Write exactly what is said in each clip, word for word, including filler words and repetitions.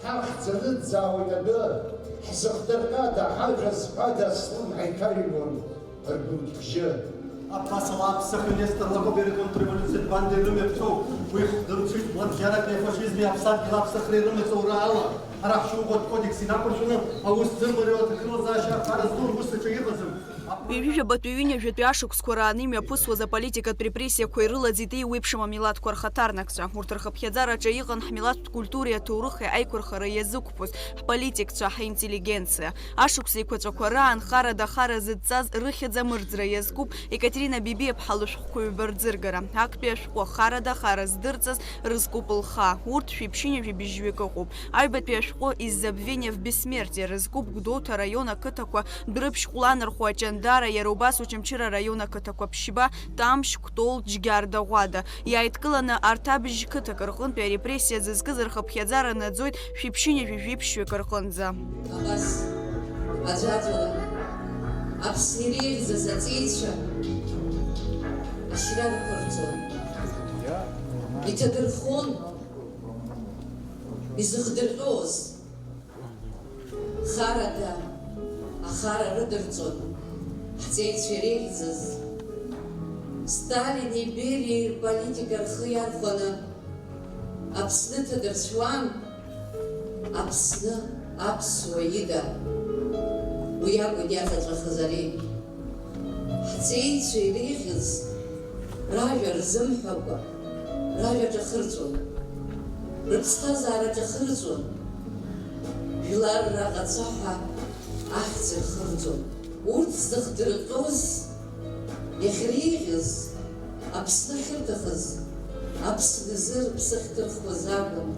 Ҳахьӡ аныӡаауеит адәы, ҳзыхдырҟьада, ҳажәа зҳәада, слымҳа иҭаҩуан ргәынқьбжьы. Абас ала аԥсахҩы Нестор Лакоба ирконтрреволиуциатә банда ирымҩаԥҵоу, уи хдырцәит блатәжьаратәи афашизми аԥсадгьыл аԥсахреи рымаҵ ураала. Ҳара ҳшьоугатә кодекс инақәыршәаны аус зырмариоу аҭагылазаашьа аԥара зду рус аҿы иҟаӡам. Ҩажәижәабатәи ҩынҩажәатәи ашықәсқәа рааны имҩаԥысуаз аполитикатә репрессиақәа ирылаӡит еиуеиԥшым амилаҭқәа рхаҭарнакцәа. Урҭ рхыԥхьаӡараҿы иҟан ҳмилаҭтә культуреи аҭоурыхи аиқәырхара иазықәԥоз ҳполитикцәа, ҳинтеллигенциа. Ашықәс еиқәаҵәақәа раан харада хара зыдҵаз рыхьӡ амырӡра иазкуп Екатерина Бибиаԥҳа лышәҟәқәа ҩба рӡыргара, актәи ашәҟәы Харада хара здырҵаз рызкуп лха. Урҭ шәиԥшьынҩажәи быжьҩык ыҟоуп. Аҩбатәи ашәҟәы Из забвения в бессмертие рызкуп Гәдоуҭа араион ақыҭақәа Дәрыԥшь, Ҟәланырхәа, Ҷандара, иара убас Очамчыра араион ақыҭақәа Ԥшьба, Тамшь, Кәтол, Џьгьарда, Ӷәада. Иааидкыланы арҭ абыжь қыҭак рҟынтәи арепрессиа зызкыз рхыԥхьаӡара наӡоит шәиԥшьынҩажәи жәиԥшьҩык рҟынӡа. Абас аӡәаӡәала Аԥсны иреиӷьӡаз аҵеицәа ашьра рықәырҵон. Иҭадырхон изыхдырҟьоз. Харада ахара рыдырҵон ҳҵеицәа иреиӷьӡаз. Сталини Бериеи рполитика рхы иархәаны Аԥсны ҭадырцәуан, Аԥсны аԥсуа ида. Уи акәын иаҵаҵәахыз ари. Ҳҵеицәа иреиӷьыз ражәа рзымҳәакәа, ражәа ҿахырҵәон, рыԥсҭазаара ҿахырҵәон, жәлар раҟацаҳәа ахьӡ рхырҵәон. Урҭ зыхдырҟьоз, иахьреиӷьыз, Аԥсны ахьырҭахыз, Аԥсны азы рыԥсы ахьҭырхуаз акәын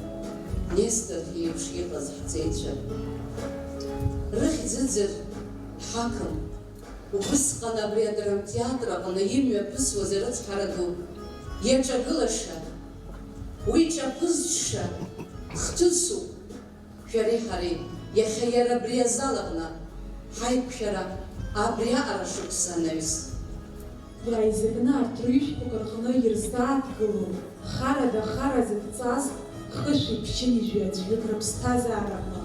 Нестор иеиԥш иҟаз ҳҵеицәа. Рыхьӡыӡыр ҳақым. Убысҟан абри адрамтеатр аҟны имҩаԥысуаз арыцҳара ду иаҿагылаша, уи ҿаԥызҽша хҭысуп. Шәареи ҳареи иахьа иара абри азал аҟны ҳаиқәшәара абриаҟара шықәса анаҩс. Иааизакны арҭ рҩышәқәак рҟны ирзааҭгылон харада хара зыдҵаз хышәи ԥшьыни жәаӡәҩык рыԥсҭазаараҟны,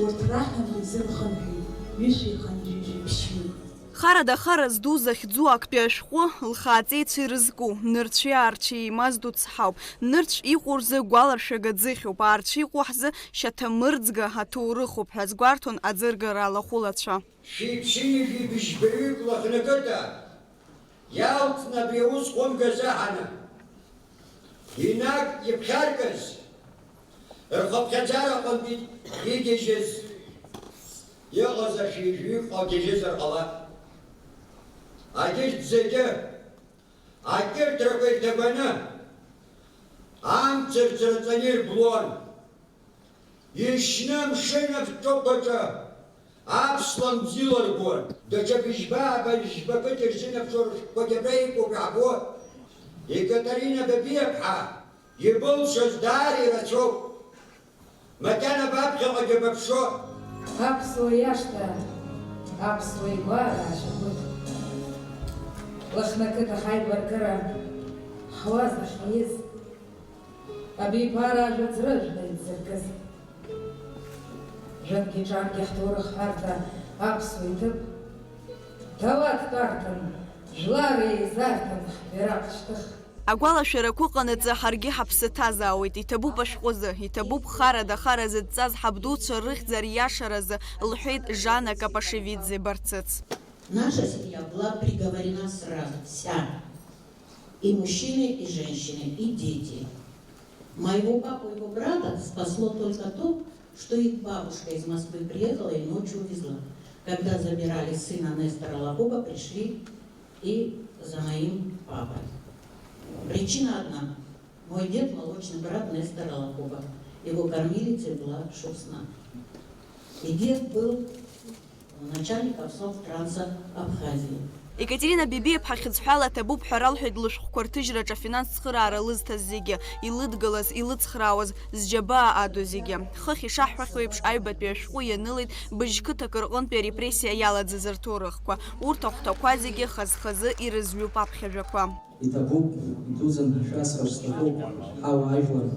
урҭ раҳәан изымхынҳәит ҩышәи хынҩажәи жәиԥшьҩык. Харада хара зду захьӡу актәи ашәҟәы лхааҵеицәа ирызку, нырцәи аарцәи еимаз ду цҳауп, нырцә иҟоу рзы гәаларшәага ӡыхьуп, аарцә иҟоу ҳзы шьаҭамырӡга аҭоурыхуп ҳәа азгәарҭон аӡыргара алахәылацәа. Шәиԥшьынҩажәи быжьбаҩык лыхнакыда иалҵны абри аус хәымга азыҳәаны инаг иԥхьаркыз, рхыԥхьаӡара аҟынтәи игьежьыз иҟаз ашәи жәаҩык ҟагьежьызар ҟалап. Агьырҭ зегьы акьырҭрақәа ирҭаганы амца рцраҵаны ирблуан. Ишьны амшын аҿҿыхәаҿы аԥслан бзиала ргон. Даҽа быжьба-ааба жәба қыҭа ирзынаԥшуа рышәҟәқәагьы абра иҟоуп, иаҳбо. Екатерина Бабиаԥҳа ибылшаз даара ирацәоуп. Макьана баԥхьаҟагьы баԥшо. Аԥсуа иашҭа, аԥсуа игәаара ашьапык. Лыхнакыда ҳаибаркыра ҳуазахь ииз. Абиԥара ажәа ӡрыжәла иӡыркыз. Жәытәгьы ҿаргьы ҳҭоурых ҳәарҭа аԥсуа иҭыԥ. Ҭауад тәарҭан, жәлар еизарҭан ҳбираҟ шьҭых. Агәалашәарақәа ыҟанаҵы ҳаргьы ҳаԥсы ҭазаауеит, иҭабуп ашәҟәы азы, иҭабуп харада хара зыдҵаз ҳабдуцәа рыхьӡ ариашаразы, лҳәеит Жанна Капашевидзе Барцыц. Наша семья была приговорена сразу, вся. И мужчины, и женщины, и дети. Моего папу и его брата спасло только то, что их бабушка из Москвы приехала и ночью увезла. Когда забирали сына Нестора Лакоба, пришли и за моим папой. Причина одна. Мой дед — молочный брат Нестора Лакоба. Его кормилицей была Шусна. И дед был начальником Совтранса Абхазии. Екатерина Бибиаԥҳа хьыӡҳәала ҭабуп ҳәа ралҳәеит лышәҟәқәа рҭыжьраҿы афинанстә цхыраара лызҭаз зегьы, илыдгылаз, илыцхраауаз, зџьабаа аду зегьы. Хыхь ишаҳҳәахьоу еиԥш, аҩбатәи ашәҟәы ианылеит быжьқыҭак рҟынтәи арепрессиа иалаӡыз рҭоурыхқәа. Урҭ ахәҭақәа зегьы хаз-хазы ирызҩуп аԥхьажәақәа. Иҭабуп, идуӡӡан ҳәа шәасҳәар сҭахуп, ҳауаажәлар,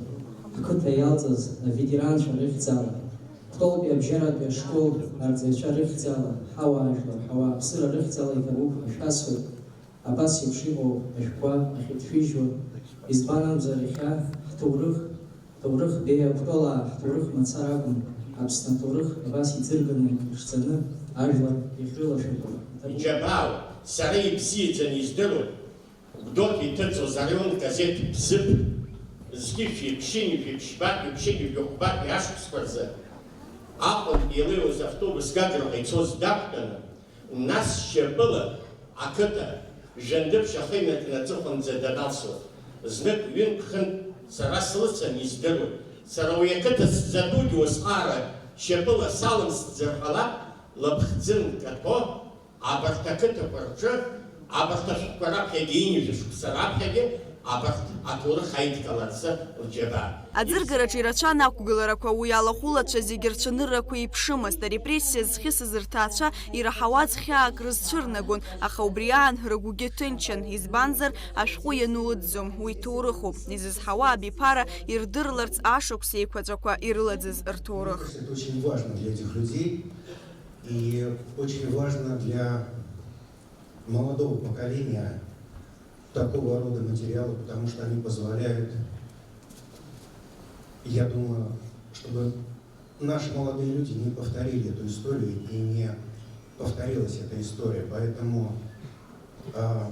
ҳқыҭа иалҵыз аветеранцәа рыхьӡала. Школтәи абжьаратәи ашкол арҵаҩцәа рыхьӡала, ҳауаажәлар, ҳауааԥсыра рыхьӡала иҭабуп ҳәа шәасҳәоит. Абас еиԥш иҟоу ашәҟәқәа ахьыԥшәыжьуа, избан акәзар, иахьа ҳҭоурых, ҳҭоурых беиа, Кәтолаа ҳҭоурых мацара акәым, Аԥсны аҭоурых абас иӡырганы, иԥшӡаны ажәлар иахьрылашәатәу иҭабуп. Иџьабаау, сара ибзиаӡаны издыруеит, Гәдоуҭа иҭыҵуаз арайон газеҭ Бзыԥ зқьи жәшәи ԥшьынҩажәи ԥшьбатәи ԥшьынҩажәи хәбатәи ашықәсқәа рзы Аҟәантәи илеиуаз автобус Гаграҟа ицоз дақәтәаны, нас шьапыла ақыҭа Жәандыԥшь ахы инаркны аҵыхәанӡа даналсуаз, знык-ҩынтә-хынтә сара слыцын, издыруеит. Сара уи ақыҭа сзатәугьы усҟаара шьапыла салымсӡар ҟалап, лыԥхӡы нкаҭәо, абарҭ ақыҭақәа рҿы, абарҭ ашәҟәқәа раԥхьагьы, ҩажәа шықәса раԥхьагьы, абарҭ аҭоурых аидкыларазы лџьабаа. Аӡыргараҿы ирацәан ақәгыларақәа, уи алахәылацәа зегьы рцәаныррақәа еиԥшымызт. Арепрессиа зхьысыз рҭаацәа ираҳауаз хьаак рызцәырнагон, аха убри аан рыгәгьы ҭынчын, избанзар, ашәҟәы иануӡӡом, уи ҭоурыхуп. Изызҳауа абиԥара ирдырларц ашықәс еиқәаҵәақәа ирылаӡыз рҭоурых. Это очень важно для этих людей. И очень важно для молодого поколения такого рода материалы, потому что они позволяют, я думаю, чтобы наши молодые люди не повторили эту историю и не повторилась эта история. Поэтому, а,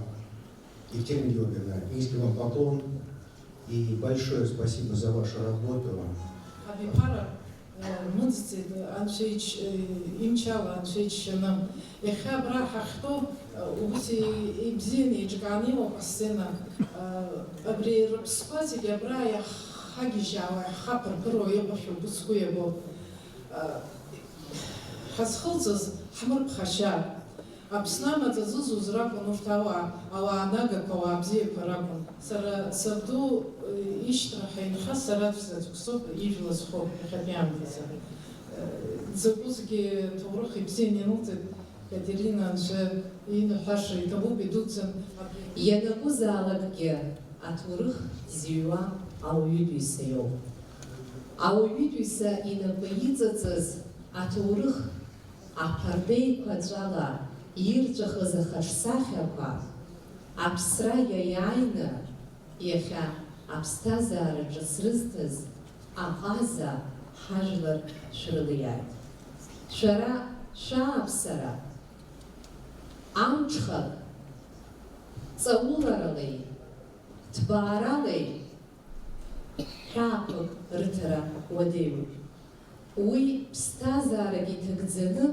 Екатерина Георгиевна, низкий вам поклон. И большое спасибо за вашу работу. Абиԥара, э, мыӡӡеит, анцәа ич-, э, имчала, анцәа иччаны. Иахьа абра ҳахьтәоу, э, ус и-, ибзианы еиҿкааны иҟоуп асцена. Э, абри рыԥсқәа зегьы абра иаҳхагьежьаауа, иаҳхаԥырԥыруа иҟоушәа убыс сгәы иабоуп. Э, ҳазхылҵыз ҳмырԥхашьа. Аԥсны амаҵ азызуз ракәын урҭ ауаа, ауаа нагақәа, ауаа бзиақәа ракәын. Сара сабду, э, ишьҭра ҳаинхаз сара аӡә заҵәык соуп ижәла зхоу иахьатәи аамҭазы. Э, дзакәызгьы ҭоурых ибзиан ианылҵеит Катерина, анцәа иныҳәаша иҭабуп, идуӡӡан. Ианакәызаалакгьы аҭоурых зыҩуа ауаҩытәыҩса иоуп. Ауаҩытәыҩса инапы иҵыҵыз аҭоурых аԥарда еиқәаҵәала ирҵәахыз ахаҿсахьақәа аԥсра иаиааины, иахьа аԥсҭазаара ҿыц рызҭаз аҟаза ҳажәлар шәрылиааит. Шәара шәааԥсара амҽхак ҵауларалеи, ҭбааралеи ҳәаақәак рыҭара уадаҩуп. Уи ԥсҭазаарак иҭагӡаны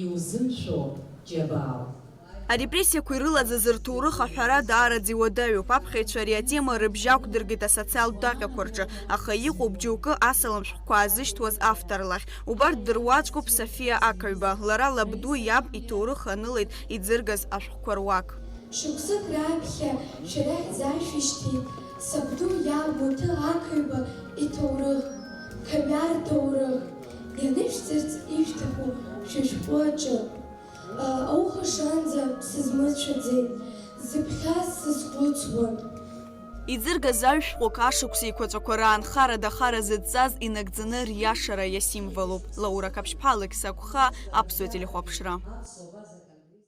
иузымшәо џьабаауп. Арепрессиақәа ирылаӡыз рҭоурых аҳәара даараӡа иуадаҩуп. Аԥхьаҩцәа ари атема рыбжьы ақәдыргеит асоциалтә даҟьақәа рҿы, аха иҟоуп џьоукы асалам шәҟәқәа аазышьҭуаз автор лахь. Убарҭ дыруаӡәкуп Софиа Ақаҩба. Лара лабду иаб иҭоурых анылеит иӡыргаз ашәҟәқәа руак. Шықәсык раԥхьа шәара ҳзашәышьҭит сабду иаб Муҭы Ақаҩба иҭоурых, Қамиар ҭоурых, ианышәҵарц ишәҭаху шәышәҟәы аҿы. Ауха шанӡа сызмыцәаӡеит, зыԥхьаз сазхәыцуан. Иӡыргаз аҩ-шәҟәык ашықәс еиқәаҵәақәа раанхарада ахара зыдҵаз инагӡаны риашара иасимволуп. Лаура Қаԥшьԥҳа, Алықьса Гәхаа, Аԥсуа телехәаԥшра.